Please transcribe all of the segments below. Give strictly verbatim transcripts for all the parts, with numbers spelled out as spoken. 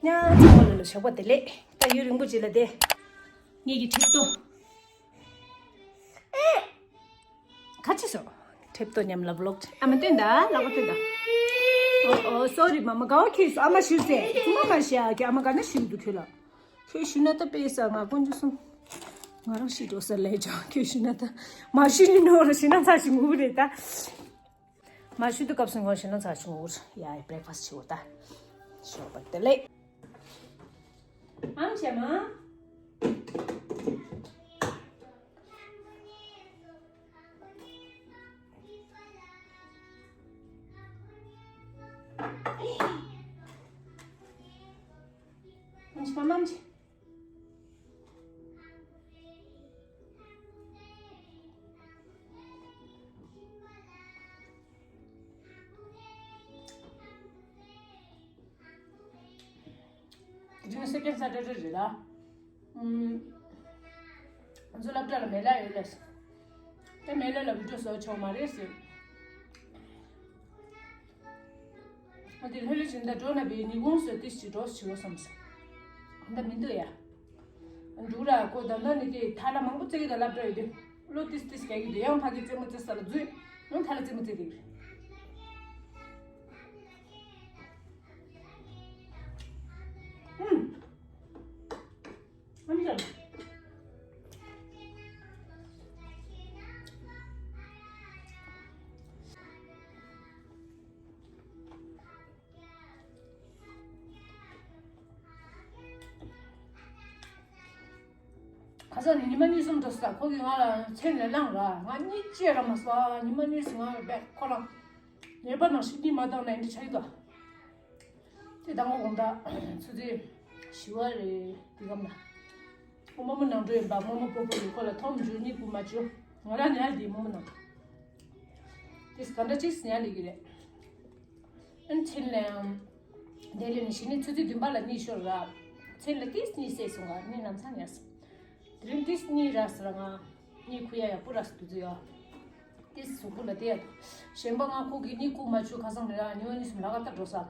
ཉ་ཚང་མ་ལ་ལ་ཞོགས་པ་བདེ་ལེགས། ད་ཡུན་རིང་པོ་ཅིག་ལ་བསྡད། ངེད་ཀྱི་ཁྲིད་ཏོ། ཁ་ཆེ་སོ། ཁྲིད་ཏོ་མཉམ་ལ་ཝི་ལོག་ཅིག་ཨ་མ་སྟོན་ད་ལག་པ་སྟོན་ད། ཨོ་ཨོ་སོ་རི་མ་མ་དགའ་བ་ཁྱོད་སོ་ཨ་མ་ཞུ་ཟེ་ཚུ་མ་མ་ཤི་ཨ་ཁྱོད་ཨ་མ་ག་ན་ཞུ་འདུག་ཁྱོད་ལ། ཁྱོད་ཞུ་ན་ད་དཔེ་ས་ང་དཀོན་མཆོག་གསུམ། ང་རང་ཤི་འགྲོ་ས་ལས་ཀྱང་ཁྱོད་ཞུ་ན་ད། མ་ཞུ་ནི་ནོར་ཞུ་ན་ཚ་ཞིག་ངུ་རེད་ད། མ་ཞུ་དུས་སྐབས་སུ་ངོ་ཤེས་ན་ཚ་ཆུང་འུར་ཡ་བྷི་རེག་ཕ་སི་ཊི་བྱེད་འོ་ད། ཞོགས་པ་བདེ་ལེགས། ཨམ་ཆེ་མ། ཨམ་ཆེ་མ་མ་ཨམ་ཆེ། དེ་རིང་སེ་ཀེན་ཌ་སེ་ཊར་ཌེ་རེད་ལ། ཨུམ། ང་ཚོ་སློབ་གྲྭ་ལ་མེ་ལ་ཡོད་ལས། དེ་མེ་ལ་ལ་བི་ཌི་ཡོ་བཟོ་ཆོག་མ་རེད་ཟེར། ཨ་དེ་ལྷོད་ལྷོད་བྱས་ད་འགྲོ་ན་བའི་ཉི་གུང་སོ་ཏིས་ཅི་འགྲོ་ཞིག་བསམ་སོང་། ད་མི་འདུག་ཡ། འདུག་ར་ཁོ་ད་ལྟ་ནི་དེ་ཐ་ལ་མང་པོ་བརྩེགས་ཀྱི་ད་སློབ་གྲྭ་ཡོད་དུས་བློ་ཏིས་ཏིས་སྐྱེ་གི་འདུག་ཡང་ཕ་གི་རྩེད་མོ་རྩེ་ས་ལ་འཛུལ་ཡང་ཐ་ལ་རྩེད་མོ་རྩེ་གི་རེད། ཨུམ། ཨ་མི་ལ། ཁ་སང་ནི་ཉི་མ་གཉིས་གསུམ་འགྲོ་ས་ཁོ་གིས་ང་ལ་མཚན་ལས་བླངས་ར་ང་གཉིད་ཅེས་ར་མ་སོང་ཉི་མ་གཉིས་སུ་ང་ར་བས་ཁོ་རང་ཉེས་པ་ནང་ཤི་གཉིད་མ་བཏང་ན་འདི་ཆ་ཡི་དོ། དེ་དང་པོ་དགོང་དག་ཆུ་ཚོད་བཞི་པ་རེད་དེ་གམ་ལ། ཁོ་རྨོ་མོ་ནང་འགྲོ་ཡིན་པ་རྨོ་མོ་སྤོ་སྤོ་ཡིན་ཁོ་ལ་ཐོམ་འཇུ་གཉིད་ཁུག་མ་བཅུག་ང་རང་ཉལ་དེ་རྨོ་མོ་ནང་། དེ་ག་འདྲ་ཅིག་ཉལ་ལེ་གི་རེད། ཨན་ཕྱིན་ལ་ཡང་། དེ་ལས་ནི་ཞི་ནི་ཆུ་ཚོད་བདུན་པ་ལ་གཉིད་ཤོར་ར། ཕྱིན་ལ་ཏིས་གཉིད་སད་སོང་ང་གཉིད་ལམ་སང་ཉལ་སོང་། དེ་རིང་ཏིས་གཉིད་ར་སོང་ང་། གཉིད་ཁུག་ཡ་ཡག་པོ་ར་སོང་དུས་ཚོད་ཡ། ཏིས་གཟུགས་པོ་ལ་བལྟས་ཡ། གཞན་པ་ང་ཁོ་གི་གཉིད་ཁུག་མ་བཅུག་ཁ་སང་མི་ར་ཉི་མ་གཉིས་གསུམ་ལ་ཀ་ཏ་འགྲོ་ས།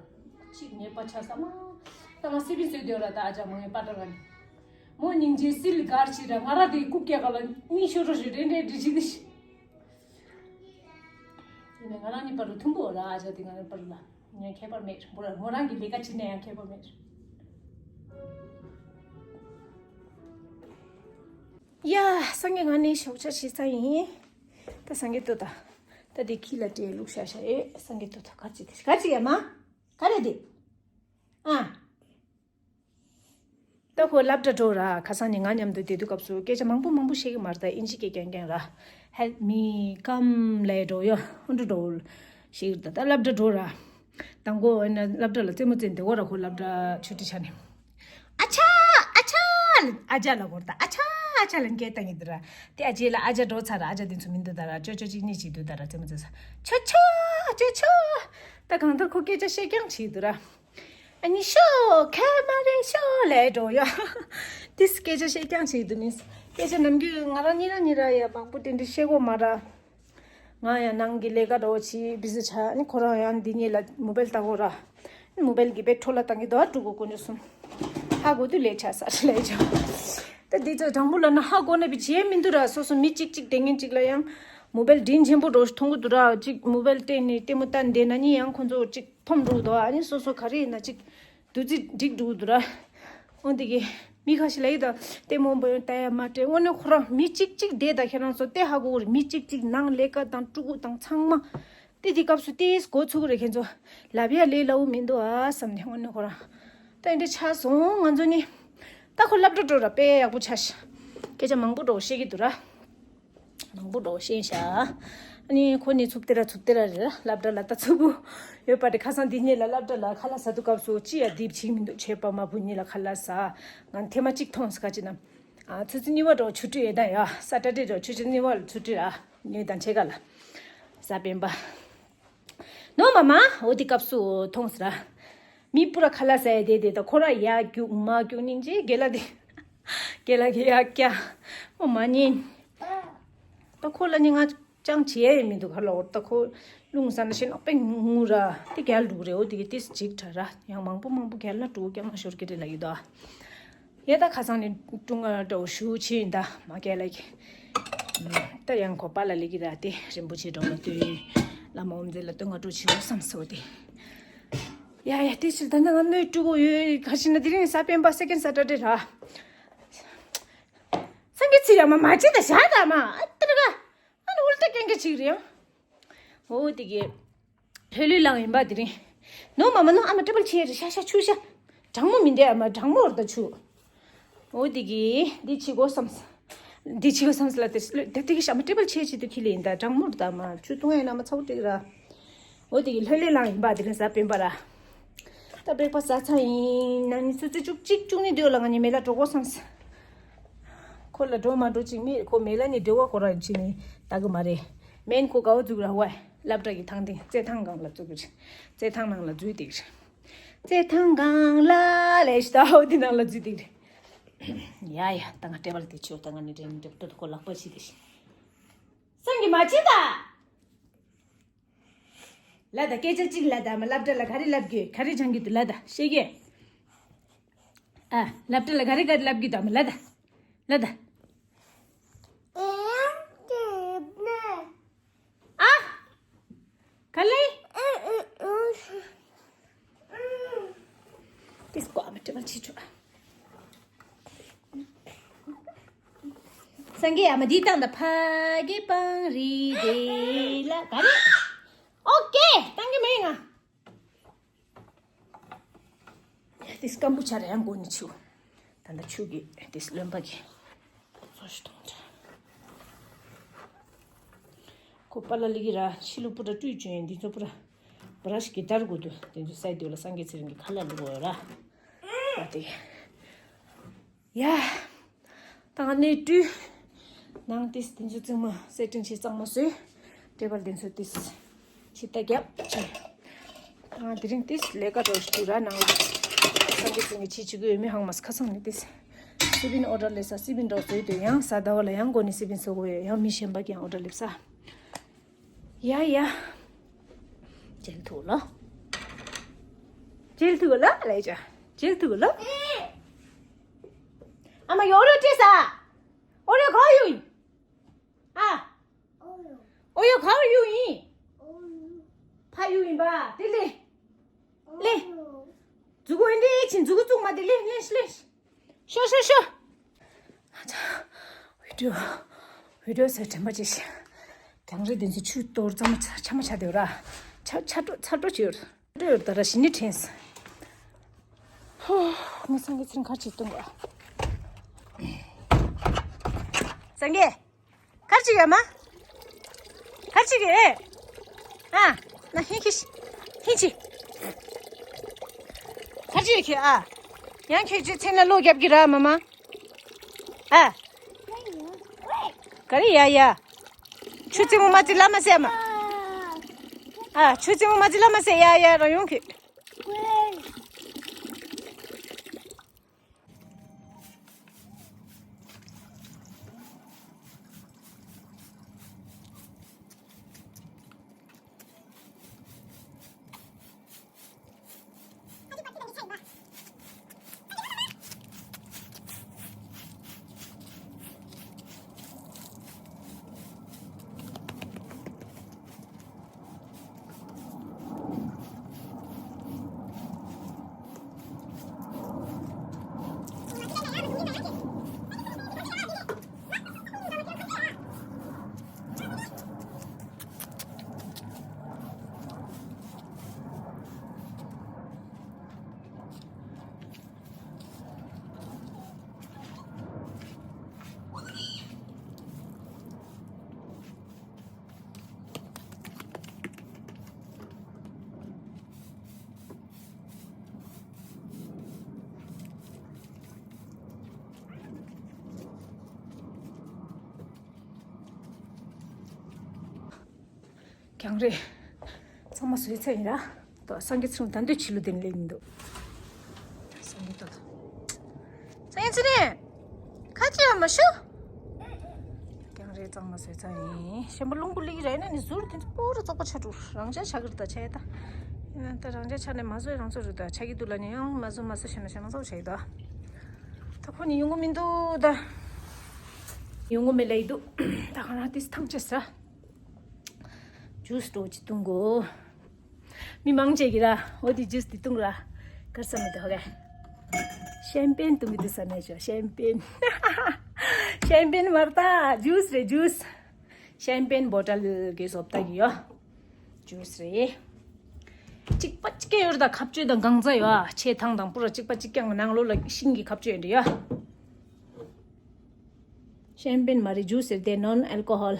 གཅིག་ཉེས་པ་ཆགས་ས་མ། ད་ང་སི་པིན་བཟོས་དེ་ར་ད་ཨ་ཅག་མ་ངའི་པ་ཏྲ་ག་ནི། མོ་སྙིང་རྗེ་སིལ་གར་ཆི་ར་ང་ར་དེ་རྐུབ་བཀྱག་ག་ལ་གཉིད་ཤོར་རོ་ཞིག་རེ་འདྲེ་འདྲི་ཅིག་དེ་ཤི། ཡིན་ནའི་ང་རང་གཉིས་བར་ལ་མཐུན་པོ་ར་ཨ་ཅག་དེ་ང་རང་བར་ལ་ངས་ཁྱད་པར་མེད་འོ་ར་མོ་རང་གི་ལས་ཀ་བྱེད་ནས་ཡང་ཁྱད་པར་མེད། ཡ། སངས་རྒྱས་ང་ནི་ཞོགས་ཇ་བྱེད་ས་ཡིན། ད་སངས་རྒྱས་ལྟོས་དང་། ད་དེ་ཁྱི་ལ་སྤྲད་བླུགས་ཤ་ཤ་ཨེ་སངས་རྒྱས་ལྟོས་དང་ག་ཅི་དེ་ག་ཅི་ཡ་མ། ག་རེ་དེ། ཨ། ད་ཁོ་སློབ་གྲྭ་འགྲོ་ར་ཁ་སང་ནས་ང་མཉམ་དུ་བསྡད་དུས་སྐབས་སུ་སྐད་ཆ་མང་པོ་མང་པོ་བཤད་ཀྱི་མ་རེད་ད་ཨིན་ཇི་སྐད་རྐྱང་རྐྱང་ར། Help me come ལས་འགྲོ་ཡོ་ཧུན་འགྲོ་འགྲོ་ཞིག་ད་ད་སློབ་གྲྭ་འགྲོ་ར། དང་པོ་ཨེ་ན་སློབ་གྲྭ་ལ་རྩེད་མོ་རྩེ་འདི་འོ་ར་ཁོ་སློབ་གྲྭ་ཆུ་ཁྲི་ཆ་ནས། ཨ་ཆ་ཨ་ཆ་ལ་ཨ་ཅག་ལ་གོ་ར་ད་ཨ་ཆ་ཨ་ཆ་ལ་སྐད་བཏང་གི་འདུག་ར། དེ་ཨ་ཅེ་ལ་ཨ་ཅག་འགྲོ་ཚར་ར་ཨ་ཅག་དེ་ཚོ་མི་འདུག་ད་ར་ཅོ་ཅོ་གཅིག་གཉིས་གཅིག་འདུག་ད་ར་རྩེད་མོ་རྩེ་ས་ཆོ་ཆོ་ཆོ་ཆོ། ད་གང་ལྟར་ཁོ་སྐད་ཆ་བཤད་རྐྱང་བྱེད་འདུག་ར། ཨ་ནི་ཤོ་ཁ་མ་རེད་ཤོ་ལས་འགྲོ་ཡ། དེ་སྐད་ཆ་བཤད་རྐྱང་བྱེད་འདུག་མིན། སྐད་ཆ་ནམ་རྒྱུན་ང་རང་གཉིས་རང་གཉིས་ར་ཡ་མང་པོ་དེ་འདྲ་བཤད་གོ་མ་ར། ང་ཡང་ནང་གི་ལས་ཀ་འགྲོ་ཆི་བི་ཟི་ཆ་ཨ་ནི་ཁོ་རང་ཡང་འདི་གཉིས་ལ་མོ་བེལ་ལྟ་གོ་ར། མོ་བེལ་གི་བེད་འཕྲོ་ལ་བཏང་གི་འདུག་ཨ་ཕྲུ་གུ་དཀོན་མཆོག་གསུམ། ཧ་གོ་དུས་ལས་ཆ་ས་ལས་ཆ། ད་འདི་ཚོ་དྲང་པོ་ལ་ན་ཧ་གོ་ན་བི་བྱེད་མི་འདུག་ར་སོ་སོ་མི་གཅིག་གཅིག་དེ་ངན་གཅིག་ལ་ཡང་། མོ་བེལ་དྲིན་ཆེན་པོ་འགྲོ་མཐོང་གི་འདུག་ར་གཅིག་མོ་བེལ་སྟེང་ནས་ལྟད་མོ་ལྟ་འདེད་ན་གཉིས་ཡང་ཁོ་ཚོ་གཅིག་ཕོམ་འགྲོ་གི་འདུག་ཨ་ནི་སོ་སོ་ག་རེ་ཡིན་ན་གཅིག་བདུད་རྩི་འགྲིག་འགྲོ་གི་འདུག་ར། འོ་འདི་གི་མི་ཁ་ཤས་ལ་ཡི་ད་ལྟད་མོ་འབོད་ཡོང་ལྟ་ཡ་མ་སྤྲད་དངོས་གནས་ཁོ་རང་མི་གཅིག་གཅིག་བསྡད་ད་ཁྱེད་རང་ཚོ་ལྟད་ཧ་གོ་གི་རེད་མི་གཅིག་གཅིག་ནང་ལས་ཀ་དང་ཕྲུ་གུ་དང་ཚང་མ། དེ་དེ་སྐབས་སུ་ཏིས་གོ་ཚུགས་རེ་ཁྱེད་ཚོ་ལབ་ཡ་ལས་སླ་བོ་མི་འདུག་ཨ་བསམ་ནས་དངོས་གནས་ཁོ་རང་ད་འདྲ་ཆགས་སོང་ང་ཚོ་ནི་ད་ཁོ་སློབ་གྲྭ་འགྲོ་ར་དཔེ་ཡག་པོ་ཆགས་ཤག་སྐད་ཆ་མང་པོ་འགྲོ་བཤད་ཀྱི་འདུག་ར། མང་པོ་འགྲོ་བཤད་ཤག་ཨ་ནི་ཁོ་ནི་ཚུབ་ཏེ་ར་ཚུབ་ཏེ་ར་རེད་ལ་སློབ་གྲྭ་ལ་ད་ཚུབ་པོ་ཡོད་པ་དེ་ཁ་སང་འདི་ཉིད་ལ་སློབ་གྲྭ་ལ་ཁ་ལག་ཟ་དུས་སྐབས་སུ་ཅི་ཡ་འདི་བྱེད་མི་འདུག་བྱས་པ་མ་བུ་གཉིས་ལ་ཁ་ལག་ཟ་ང་ཐེངས་མ་གཅིག་མཐོང་ཟེར་ག་ཅི་ན། ཨ་ཆུ་ཚོད་གཉིས་པ་འགྲོ་ཆུ་ཚོད་ཡོད་ད་ཡ་ས་ཏ་ཏེ་འགྲོ་ཆུ་ཚོད་གཉིས་པ་ལ་ཆུ་ཚོད་ར་ཉོས་དང་ཆེ་ག་ལ་ས་པན་པ་ནོ་མ་མ་འོ་དེ་སྐབས་སུ་མཐོང་ཟེར་ར་མི་པུ་ར་ཁ་ལ་ཟ་ཡ་དེ་དེ་ད་ཁོ་ར་ཡ་རྒྱུག་མ་རྒྱུག་སྙིང་རྗེ་རྒན་ལགས་དེ་རྒན་ལགས་ཀྱི་ཡ་ཀྱ་འོ་མ་ཉིན་ད་ཁོ་ལ་ནི་ང་ ཅང་བྱེད་ཡས་མི་འདུག་ག་ལོ། ད་ཁོ་རླུང་ས་ན་ཤི་ནག་པའི་ངུ་ར་དེ་རྒྱལ་འདུག་རེད། འོ་དེ་གི་ཏིས་ཅིག་ཁྲ་ར་ཡང་མང་པོ་མང་པོ་རྒྱལ་ན་འགྲོ་རྒྱ་མ་ཤོར་གི་རེད་ལ་ཡོད་ད། ཡ་ད་ཁ་སང་ནས་ཀྲུང་ཨ་འདྲ་བོ་ཞུ་ཆེ་ཡིན་ད་མ་རྒྱལ་ལ་གི། ད་ཡང་ཁོ་པ་ལ་ལི་གི་ར་དེ་རིན་པོ་ཆེ་འགྲོ་ལ་སྟོན་བླ་མ་འོམ་མཛེས་ལ་སྟོན་ང་འགྲོ་ཆེ་བོ་བསམ་སོ་དེ། ཡ་ཡ་དེ་ཕྱིར་ད་ནང་ང་སྣོད་དཀྲུག་གོ་ཡོད་ག་ཞིག་ན་དེ་རིང་གཟའ་སྤེན་པ་སེ་ཀེན་སེ་ཊར་ཌེ་ར། སང་གི་ཚིག་ཡ་མ་མ་ཅི་ད་ཞག་ད་མ་ཨ་ཏི་ར་ག་ཨ་ནི་ཨུལ་ཏ་ཀན་ཀ་ཅིག་རེད་ཡང་། འོ་དེ་གི་ལྷོད་ལྷོད་ལངས་ཡིན་པ་དེ་རིང་། ནོ་མ་མ་ནོ་ཨ་མ་ཀྲི་པལ་ཆེ་རེད་ཤ་ཤ་ཆུ་ཤ། གྲང་མོ་མི་འདེ་ཨ་མ་གྲང་མོ་ར་ད་ཆུ། འོ་དེ་གི་འདི་ཆི་གོ་བསམ། འདི་ཆི་གོ་བསམ་ལ་དེ་དེ་དེ་གི་ཤ་མ་ཀྲི་པལ་ཆེ་ཆེ་དུ་ཁི་ལེ་ཡིན་ད་གྲང་མོ་ར་ད་མ་ཆུ་བཏུང་ཡ་ན་མ་ཚ་བོ་ཏིག་ར། འོ་དེ་གི་ལྷོད་ལྷོད་ལངས་ཡིན་པ་དེ་རིང་གཟའ་སྤེན་པ་ར། ད་བེག་ཕ་སི་ཟ་ཚར་ཡིན་ན་ནི་སུ་ཙི་བཅུག་གཅིག་བཅུག་ནི་འདོད་ལ་ང་ནི་མེ་ལ་འགྲོ་དགོས་བསམ། ཁོ་ལ་འགྲོ་མ་འགྲོ་གཅིག་མེད་ཁོ་མེ་ལ་ནི་འབྲེལ་བ་ཁོ་རང་ཅི་ནི་ད་གི་མ་རེད། མེན་ཁོ་དགའ་བོ་འཛུགས་ར་ཝའི་སློབ་གྲྭ་གི་ཐང་སྟེང་རྩེད་ཐང་སྒང་ལ་འཛུགས་གི་རེད། རྩེད་ཐང་ནང་ལ་འཛུལ་དེ་གི་རེད། རྩེད་ཐང་སྒང་ལ་ལས་ཤི་ད་འོ་དེ་ནང་ལ་འཛུལ་དེ་གི་རེད། ཡ་ཡ་ད་ང་སྤྲད་པ་ལ་དེ་ཆོ་ད་ང་ནི་འདྲེ་ནི་འདྲེ་ཏོ་ཁོ་ལག་པ་ཕྱི་དེ་ཤི། སང་གི་མ་ཕྱི་ད། ལ་ད་སྐད་ཆ་གཅིག་ལ་ད་མ་སློབ་གྲྭ་ལ་ག་རེ་བསླབ་དགོས་ག་རེ་སྦྱང་གི་འདུག་ལ་ད་ཤེས་གི། ཨ་སློབ་གྲྭ་ལ་ག་རེ་ག་རེ་བསླབ་གི་འདུག་མ་ལ་ད་ལ་ད། ཨ་ག་ལེ། ཏིས་ཀོ་ཨ་མ་ཏྲི་མ་ཆི་ཆུ། སངས་རྒྱས་ཨ་མ་འདི་བཏང་ད་ཕ་གི་པང་རི་དེ་ལ་ག་རེ། ཨོ་ཀེ་བཏང་གི་མེད་ང་། ཏིས་སྐམ་པོ་ཆ་ར་ཡང་གོ་ནི་ཆུ། ད་ད་ཆུ་གི་ཏིས་རློན་པ་གི་ཚོ་ཞིག་གཏོང་ཆ། ཁོ་པ་ལ་ལི་གི་ར་ཕྱི་ལུ་པུ་ར་བཀྲུས་བྱོན་འདི་ཚོ་པུ་ར་བ་ར་ཤི་གི་དར་དགོས་འདུག་དེ་ཚོ་སའི་དུས་ལ་སངས་རྒྱས་ཚེ་རིང་གི་ཁ་ལ་ལུ་གོ་ཡོད་ར། ཨ་དེ། ཡ། ད་ང་ནས་བཀྲུས། ནང་ཏིས་དེ་ཚོ་གཙང་མ་སེ་ཊིང་བྱས་གཙང་མ་བཟོས། ཊེ་བལ་དེ་ཚོ་ཏིས། ཕྱི་ལྟ་རྒྱབ་ཅི། ང་དེ་རིང་ཏིས་ལས་ཀ་འགྲོ་ཞིག་ར་ནང་ལ། སངས་རྒྱས་ཚེ་རིང་གི་ཕྱི་ཆུ་གི་ཡོད་མི་ཧང་མ་ཁ་སང་ནས་ཏིས། སི་པིན་ཨོ་ཌར་ལས་ས་སི་པིན་འགྲོ་བཟོས་དུས་ཡང་ས་ཟླ་བ་ལ་ཡང་སྒོ་ནས་སི་པིན་བཟོ་དགོས་ཡོད་ཡང་མི་གཞན་པ་གི་ཡང་ཨོ་ཌར་སླེབས་ས། ཡ་ཡ། ཇེལ་ཐུག་ལོ། ཇེལ་ཐུག་ལོ་ལ་ཡ་ཇེལ་ཐུག་ལོ། ཨ་མ་ཡོ་རོ་ཏྲེ་ས། ཨོ་རོ་ག་ཡུ་ཡིན། ཨ། ཨོ་ཡོ་ག་ཡུ་ཡིན། ཕ་ཡུ་ཡིན་པ་དེ་ལེ། ལེ། མཛུ་གུ་འདི་ཕྱིན་མཛུ་གུ་བཙུགས་མ་དེ་ལེ་ལེ་ལེ། ཤོ་ཤོ་ཤོ། ཨ་ཅག་བི་ཌིའོ། བི་ཌིའོ་ཟེར་དྲན་པ་ཅི་ཞིག་རྒྱང་རིང་དེ་ཚོ་ཆུ་གཏོར་ཙམ་ཆ་ཆ་མ་ཆ་དེ་ར། ཆ་ཆ་འགྲོ་ཆ་འགྲོ་བྱེད་ཡོད། འགྲོ་ཡོད་ད་ར་ཞི་ནི་དྲན། ཧོ། ངས་སང་གི་ཚིར་ཁར་ཅིག་གཏོང་ག་སང་གི་ཁར་ཅིག་ཡ་མ། ཁར་ཅིག་ཨེ། ཨ། ན་ཧིན་ཁི་ཤི། ཧིན་ཅི། ཁར་ཅིག་ཁི་ཨ། ཡང་ཁྱོད་ཅི་ཚེ་ན་ལོ་རྒྱབ་ཀྱི་ར་མ་མ། ཨ། ག་རེ་ཡ་ཡ། ཆུ་ཙི་མོ་མ་ཙི་ལ་མ་སེ་མ། ཨ་ཆུ་ཙི་མོ་མ་ཙི་ལ་མ་སེ་ཡ་ཡ་ར་ཡོང་ཁི། རྒྱང་རེད། ཚང་མ་བཟོས་ཚར་ཡིན་ར། ད་སངས་རྒྱས་ཚེ་རིང་ད་འདོད་ཕྱི་ལོ་དེ་ནས་སླེབས་མི་འདུག་སངས་རྒྱས་ཏོ། སངས་རྒྱས་ཚེ་རིང་། ཁ་ཅིག་ཡང་མ་ཤོ། རྒྱང་རེད། གཙང་མ་བཟོས་ཚར་ཡིན། ཞན་པོ་རླུང་བུ་ལི་རེད་ན་ནི་ཟུར་དེ་ཚོ་པོ་ར་བཙོག་པ་ཆགས་འགྲོ། རང་འཇགས་ཆགས་ཀྱི་རེད་ད། ཆགས་ཡ་ད། ཡིན་ན་ད་རང་འཇགས་ཆགས་ནས་མ་བཟོས་རང་བཟོས་རེད་ད། ཆགས་ཀྱི་འདུག་ལ་ནི་ཡང་མ་བཟོས་མ་བཟོས་བྱས་ན་བྱས་མ་བཟོས་བྱས་ཡོད་ད། ད་ཁོ་ནི་ཡོང་གི་མི་འདུག་ད། ཡོང་གི་མེད་ལབ་ཡི་འདུག་ད་ག་རང་དེ་ཐང་ཆད་ས། ཇུས་འདྲ་བོ་ཅིག་བཏུང་དགོས། མི་མང་ཆེ་གི་ར། འོ་དེ་ཇུས་དེ་བཏུང་ར། གར་ས་མི་དེ་ཧོ་ག་ཤན་པེན་བཏུང་གི་འདུག་ས་མེད་ཤོ། ཤན་པེན། ཤན་པེན་མ་རེད་ད། ཇུས་རེད་ཇུས། ཤན་པེན་བོ་ཊལ་གི་བཟོ་ལྟ་གི་ཡོད། ཇུས་རེད། གཅིག་པ་གཅིག་རྐྱང་ཡོད་རེད་ད། ཁ་གཅོད་དང་གང་ཚ་ཡོད་ཨ། ཆེ་ཐང་དང་པུ་ར་གཅིག་པ་གཅིག་རྐྱང་གི་ནང་ལོགས་ལ་ཤིང་གི་ཁ་གཅོད་ཡོད་འདྲ་ཡོད། ཤན་པེན་མ་རེད། ཇུས་ཟེར་ཏེ་ནོན་ཨལ་ཀོ་ཧོལ།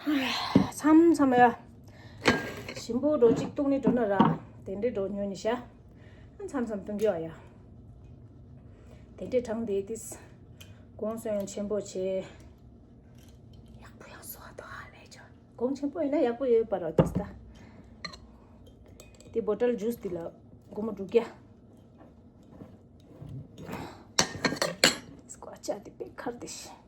མཚམས་མཚམས་ཡ། ཞིམ་པོ་འགྲོ་གཅིག་བཏུང་ནས་འགྲོ་ན་ར། དེ་འདྲའི་འགྲོ་ཉོ་ནི་ཤ། མཚམས་མཚམས་བཏུང་གི་ཡོད་ཡ། དེ་འདྲའི་གྲང་དེ་ཏིས། གོང་སོང་ཡང་ཆེན་པོ་བྱས། ཡག་པོ་ཡག་སོ་ཨ་དོ་ཨ་ལས་ཅོ། གོང་ཆེན་པོ་ཡིན་ན་ཡག་པོ་ཡོད་པ་ར་ཏིས་ད། དེ་བོ་ཊལ་ཇུས་དེ་ལ་སྒོར་མོ་དྲུག་བརྒྱ། སྐོར་ལྕགས་དེ་པེ་ཁར་དེ་ཤི།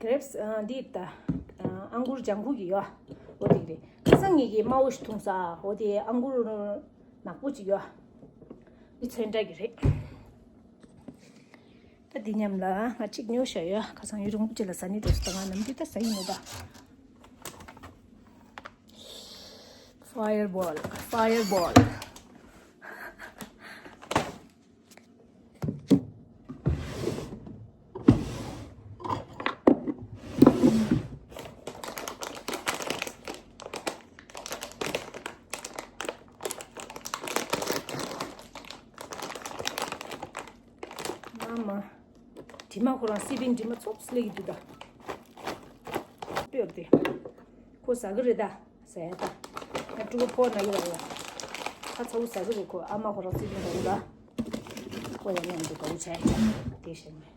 གྲེབ་སི་འདི་ད་ཨང་གུར་ལྗང་ཁུ་གི་ཡོད། འོ་དེ་རེད། ཁ་སང་ངེད་ཀྱིས་དམར་པོ་ཞིག་འཐུང་ས། འོ་དེ་ཨང་གུར་ནག་པོ་ཅིག་ཡོད། འདི་ཚོན་ཁྲ་གི་རེད། ད་འདི་མཉམ་ལ་ང་གཅིག་ཉོ་བཞག་ཡོད། ཁ་སང་ཡུན་རིང་པོ་ཅིག་ལ་ཟ་ནི་འགྲོ་སོང་། ད་ང་ནམ་རྒྱུན་ད་ཟ་ཡི་མེད་པ། Fireball, fireball. མ་མ། དྲི་མ་ཁོ་རང་སི་པིན་དྲི་མ་ཙོགས་སླེབས་ཀྱི་འདུག་ད། སྤོས་དེ། ཁོ་ཟ་གི་རེད་ད། ཟ་ཡ་ད། ང་ཕྲུ་གུ་ཕོ་ན་གི་ར་ཡ། ཁ་ཚ་བོ་ཟ་གི་རེད་ཁོ། ཨ་མ་ཁོ་རང་སི་པིན་ཟ་གི་ད། ཁོ་ཡང་མཉམ་དུ་དགའ་བོ་བྱས་ཀྱང་དེ་བཞིན་མེད།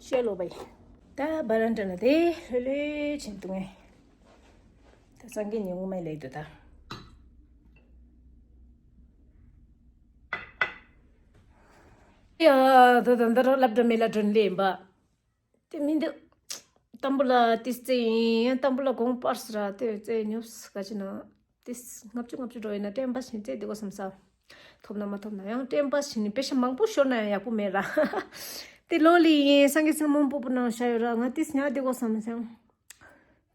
ཤེས་ལོ་བའི། ད་བ་རན་ཏྲ་ལ་དེ་ལྷོད་ལྷོད་ཕྱིན་འདུག་ངས། ད་སང་གི་ཉིན་ངོ་མ་ལེགས་འདུག་ད། ཡ། ད་ད་ད་རོ་ལབ་འདྲ་མེད་ལ་དྲན་ལེ་ཡིན་པ། དེ་མི་འདུག་ཏམ་བུ་ལ་ཏིས་ཙེ་ཡིན། ཡང་ཏམ་བུ་ལ་གོང་པར་སི་ར་དེ་ཙེ་ཉོབ་སི་ག་ཅི་ན། ཏིས་ལྔ་བཅུ་ལྔ་བཅུ་འགྲོ་ཡིན་ན་ཊེན་པ་སི་ནི་ཙེ་དེ་གོ་བསམ་ས། ཐོབ་ན་མ་ཐོབ་ན་ཡང་ཊེན་པ་སི་ནི་པེ་ཤ་མང་པོ་ཤོར་ན་ཡང་ཡག་པོ་མེད་ར། དེ་ལོ་ལི་ཡིན་སང་གི་སང་མང་པོ་པོ་ནང་ཤ་ཡོད་ར། ང་ཏིས་ཉ་དེ་གོ་བསམ་ས།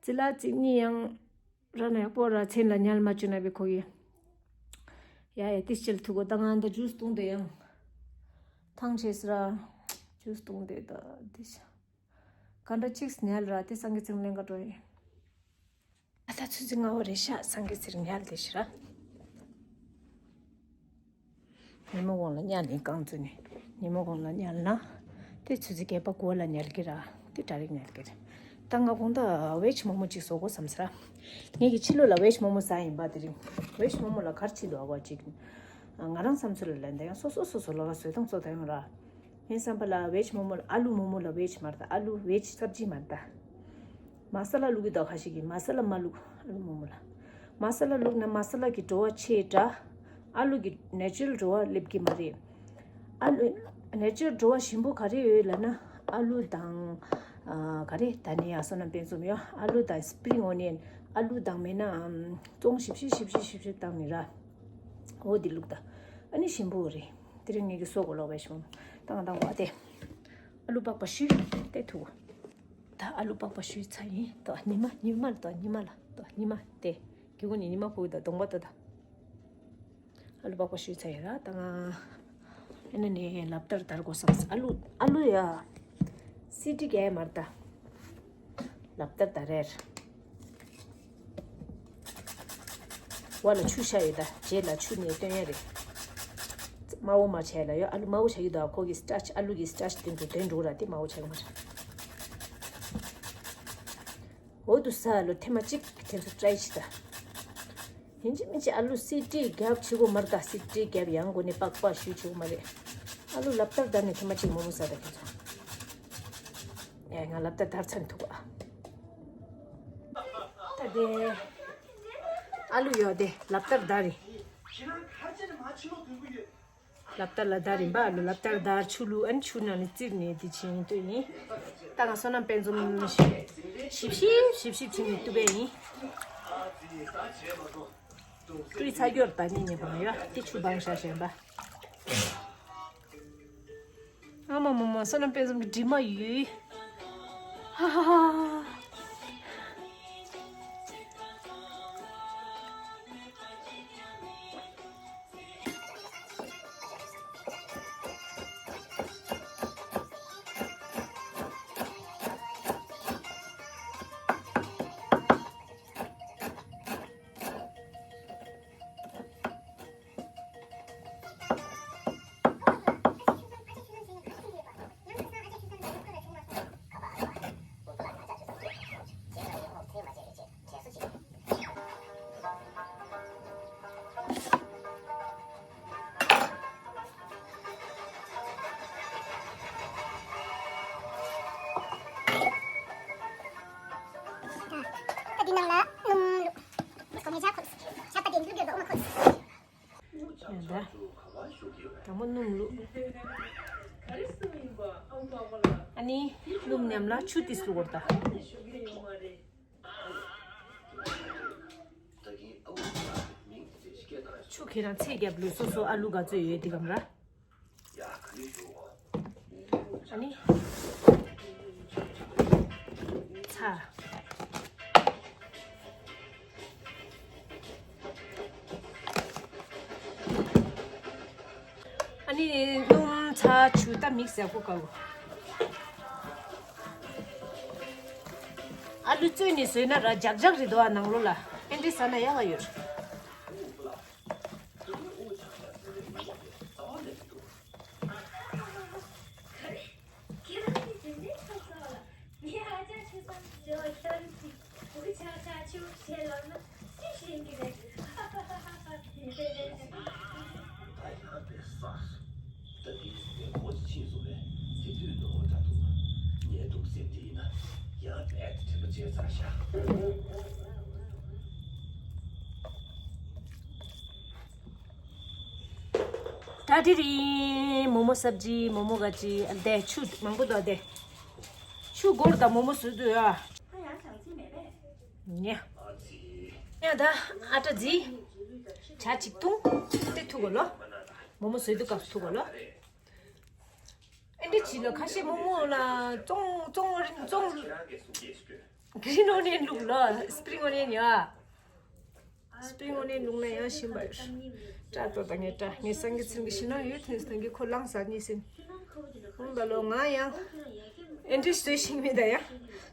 ཙི་ལ་ཙི་གཉིས་ཡང་ར་ན་ཡག་པོ་ར་མཚན་ལ་ཉལ་མ་བཅུག་ན་བི་ཁོ་གི། ཡ་ཡ་ཏིས་ཅལ་ཐུག་གོ་ད་ང་འདི་ཇུས་བཏུང་དེ་ཡང་། ཐང་ཆེས་ར། ཇུས་བཏུང་དེ་ད་ཏིས། ག་འདྲ་ཅིག་ཉལ་ར་དེ་སང་གི་ཚིམ་ལེན་ག་འགྲོ་ཡིན། ཨ་ད་ཆུ་ཚོད་ལྔ་པ་རེད་ཤག་སང་གི་ཚིར་ཉལ་དེ་ཤི་ར། ཉི་མ་གུང་ལ་ཉལ་ནི་རྐང་བཙུགས་ནས་ཉི་མ་གུང་ལ་ཉལ་ན། དེ་ཆུ་ཚོད་བརྒྱད་པ་དགུ་པ་ལ་ཉལ་གི་ར། དེ་ད་རེས་ཉལ་གི་རེད། ད་ང་གུང་ད་ཝེཇ་མོ་མོ་ཅིག་བཟོ་དགོས་བསམ་ས་ར། ངེད་ཀྱི་ཕྱི་ལོགས་ལ་ཝེཇ་མོ་མོ་ཟ་ཡིན་པ་དེ་རིང་། ཝེཇ་མོ་མོ་ལ་གར་ཆི་འདུག་ཨ་བ་ཅིག་ང་རང་བསམ་ཚུལ་ལ་ལན་ད་ཡང་སོ་སོ་སོ་སོ་ལོ་ལ་བཟོས་སྟངས་ཚོ་ད་ཡང་ར། ངའི་བསམ་པ་ལ་ཝེཇ་མོ་མོ་ལ་ཨ་ལུ་མོ་མོ་ལ་ཝེཇ་མ་རེད་ད། ཨ་ལུ་ཝེཇ་སབ་ཇི་མ་རེད་ད། མ་ས་ལ་བླུག་གི་ད་ཁ་ཤས་ཀྱིས་མ་ས་ལ་མ་བླུག་ཨ་ལུ་མོ་མོ་ལ། མ་ས་ལ་བླུག་ན་མ་ས་ལ་གི་བྲོ་བ་ཆེ་དྲ། ཨ་ལུ་གི་ནེ་ཅུ་རལ་བྲོ་བ་སླེབས་ཀྱི་མ་རེད། ཨ་ལུ་ནེ་ཅུ་རལ་བྲོ་བ་ཞིམ་པོ་ག་རེ་ཡོད་ལབ་ན། ཨ་ལུ་དང་། ཨ་ག་རེ་ད་ནི་ཡ་སོ་ན་དཔེ་མཚོན་ཡོད། ཨ་ལུ་དང་སི་པི་རིང་ཨོ་ནི་ཡན། ཨ་ལུ་དང་མེད་ན་ཨམ་བཙོང་ཞིབ་ཞིབ་ཞིབ་ཞིབ་ཞིབ་ཞིབ་བཏང་ནི་ར། འོ་འདི་བླུག་ད། ཨ་ནི་ཞིམ་པོ་རེད། དེ་རིང་ངེད་ཀྱི་སོ་གོ་ལོག་པའི་ཞོན། ཏང་ཏང་གོ་ཨ་དེ། ཨ་ལུ་པགས་པ་བཤུས་ཏེ་ཐུག་ད་ཨ་ལུ་པགས་པ་བཤུས་ཚར་ཡིན། ཏོ་ཉི་མ་ཉི་མ་ལ་ཏོ་ཉི་མ་ལ་ཏོ་ཉི་མ་དེ། གི་གུ་ནི་ཉི་མ་ཕུག་ད་གདོང་པ་ཏོ་ད། ཨ་ལུ་པགས་པ་བཤུས་ཚར་ཡིན་ར་ད་ང་། ཨ་ནི་ནི་ལབ་སྟར་དར་དགོས་བསམ། ཨ་ལུ་ཨ་ལུ་ཡ། སི་ཏི་གས་མར་ད། ལབ་སྟར་དར་རེར། བ་ལ་ཆུ་ཤ་ཡོད་ད། རྗེས་ལ་ཆུ་ནས་བཏོན་ཡ་རེད། དམར་བོ་མ་བྱས་ལ་ཡོད། ཨ་ལུ་དམར་བོ་བྱ་ཡི་ད། ཁོ་གི་སི་ཊར་ཆི་ཨ་ལུ་གི་སི་ཊར་ཆི་དེ་འགྲོ་དོན་འགྲོ་ར་དེ་དམར་བོ་བྱ་གི་མ་རེད། འོ་དུ་ས་ལོ་ཐེ་མ་གཅིག་དེ་ཚོ་ཊ་རའི་བྱེད་ད། ཡིན་གཅིག་མིན་གཅིག་ཨ་ལུ་སི་ཏི་རྒྱབ་བྱེད་དགོས་མ་རེད་ད། སི་ཏི་རྒྱབ་ཡང་སྒོ་ནས་པགས་པ་བཤུས་བྱེད་དགོས་མ་རེད། ཨ་ལུ་ལབ་སྟར་བརྡར་ནས་ཐེངས་མ་གཅིག་མོག་མོག་ཟ་ད་ཁྱོད་ཚོ། ཨེ་ང་ལབ་སྟར་བརྡར་ཚར་འདུག་ཨ། ད་དེ། ཨ་ལུ་ཡོད་དེ་ལབ་སྟར་བརྡར་རེད། ལབ་སྟར་ལ་བརྡར་རིམ་པ་ཨ་ལུ་ལབ་སྟར་བརྡར་ཆུ་བླུགས་ཨན་ཆུ་ནང་ནས་བཙིར་ནས་དེ་བྱིན་ལྟོས་ཡིན། ད་ང་བསོད་ནམས་དཔལ་འཛོམས་ཞིབ་ཞིབ་ཞིབ་ཞིབ་བྱིན་ནས་བཏུབ་པས་ཡིན། སྤྲུལ་ཚ་སྐྱོར་ད་ནི་ཉེ་བ་ཡོད་དེ་ཆུ་བང་ཤ་ཞན་པ། ཨ་མ་མ་མ་བསོད་ནམས་དཔལ་འཛོམས་ཀྱི་གྲིབ་མ་ཡོད། ཧ་ཧ་ཧ། ད་འདི་ནང་ལ་སྣུམ་བླུགས། ཞག་པ་དེ་བླུགས་ཡོད་འོ་མ་ཁོ། ཡང་ད། དང་པོ་སྣུམ་བླུགས། ཨ་ནི་སྣུམ་མཉམ་ལ་ཆུ་ཏིས་བླུགས་འོར་ད། ཆུ་ཁྱེད་རང་ཚད་རྒྱབ་ལུས་སོ་སོ་ཨ་ལུ་ག་ཚོད་ཡོད་དེ་གམ་ར། ཨ་ནི། ཚ། ཨ་ནི་སྣུམ་ཚ་ཆུ་ད་མིག་སི་ཡག་པོ་བཀག་གོ། ཨ་ལུ་བཙོས་ནས་བཟོས་ན་ར་ཇག་ཇག་རེད་འདུག་ཨ། ནང་ལོགས་ལ་ཨེ་འདྲས་ཟ་ན་ཡག་ག་ཡོད། ད་དེ་རིང་མོག་མོག་སབ་ཇི་མོག་མོག་ག་ཅི་དེ་ཆུ་མང་པོ་འདུག་དེ། ཆུ་སྒོར་དང་མོག་མོག་བཟོས་འདུག་ཡ། ཉེ། ཡ་ད་ཨ་ཏྲ་ཛི། ཇ་གཅིག་འཐུང་། དེ་ཐུག་གོ་ལོ། མོག་མོག་བཟོས་འདུག་སྐབས་སུ་ཐུག་གོ་ལོ། ཨེ་འདྲ་བྱིས་ལོ་ཁ་ཤས་མོག་མོག་ལ་བཙོང་བཙོང་བཙོང་། གི་རིན་ཨོ་ནི་ཡན་བླུགས་ལོ་སི་པི་རིང་ཨོ་ནི་ཡན་ཡ། སི་པི་རིང་ཨོ་ནི་ཡན་བླུགས་ན་ཡང་ཞིམ་པ་རེད། སྐྲ་ཏོ་དང་ངའི་སྐྲ་ངའི་སང་གི་ཚིམ་གི་ཞིམ་ནང་ཡོད་ཐོན་སང་གི་ཁོ་ལངས་ས་གཉིས་ཟིན། ཧུང་ད་ལོ་ང་ཡང་། ཨེ་འདྲ་བཟོས་ཤིང་མེད་ད་ཡ།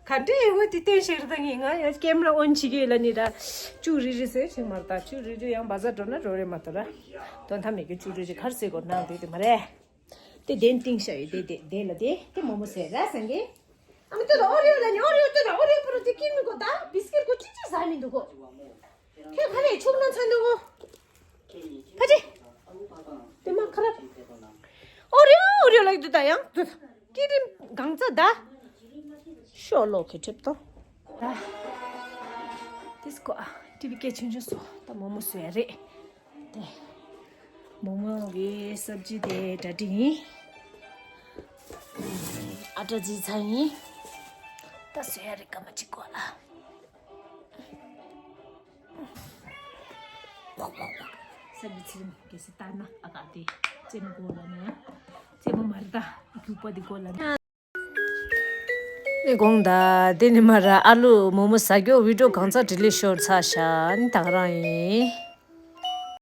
ག་འདྲའི་ཨེ་བོ་དེ་བསྟན་ཤེས་རེད་ད་ངས་ང་ཡང་ཀེམ་ར་ཨོན་བྱེད་ཀྱི་ལ་ནི་ད། ཅུ་རི་རི་ཟེར་ཞིག་མ་རེད་ད་ཅུ་རི་རི་ཡང་བ་ཟ་འགྲོ་ན་འགྲོ་རེད་མ་གཏོགས་ར། དོན་དག་མེད་ཀྱི་ཅུ་རི་རི་གར་ཟེར་དགོས་ནང་དེ་དེ་མ་རེད། དེ་གདན་བཏིང་ཤ་ཡོད་དེ་དེ་དེ་ལ་དེ་དེ་མོག་མོག་ཟེར་ར་སང་གི། ཨ་མ་ཏོ་ད་ཨོ་རིའོ་ལ་ནི་ཨོ་རིའོ་ཏོ་ད་ཨོ་རིའོ་པོ་རོ་དེ་ཀིར་མི་གོ་ད་བིས་ཀིར་གོ་ཅི་ཅི་ཟ་མི་འདུག་གོ། ཁྱོད་ག་ནས་ཕྱུགས་ན་ཚ་འདུག་གོ། ཕ་ཅི། དེ་མ་ཁ་ར། ཨོ་རིའོ་ཨོ་རིའོ་ལ་ཡི་དུ་ད་ཡང་དུ། ཀི་རིམ་གང་ཚ་ད། ཤོ་ལོ་ཁེ་ཁྲིབ་ཏོ། ད། དེ་སྐོ་ཨ་ཏི་བི་སྐད་ཆུང་ཆུང་སོ་ད་མོག་མོག་བཟོས་ཡ་རེད། དེ། མོག་མོག་གི་སབ་ཇི་དེ་གྲ་སྒྲིག་ཡིན། ཨ་གྲ་རྫི་ཚ་ཡིན། ད་བཟོས་ཡ་རེད་སྐར་མ་གཅིག་སྐོ་ཨ། སབ་ཇི་ཚིག་གལ་སྲིད་ལྟར་ན་ཨ་ག་དེ་རྩེད་མོ་སྐོ་ལ་ནི་ཡང་རྩེད་མོ་མ་རེད་ད་རྒྱུག་པ་དེ་སྐོ་ལ་ནི། ནི་དགོངས་དག་དེ་ནི་མ་ར་ཨ་ལུ་མོག་མོག་ཟ་རྒྱུ་བི་ཌིའོ་གང་ཚ་ཌི་ལིཊ་ཤོར་ཚ་ཤ་ནི་ད་ག་རང་ཡིན།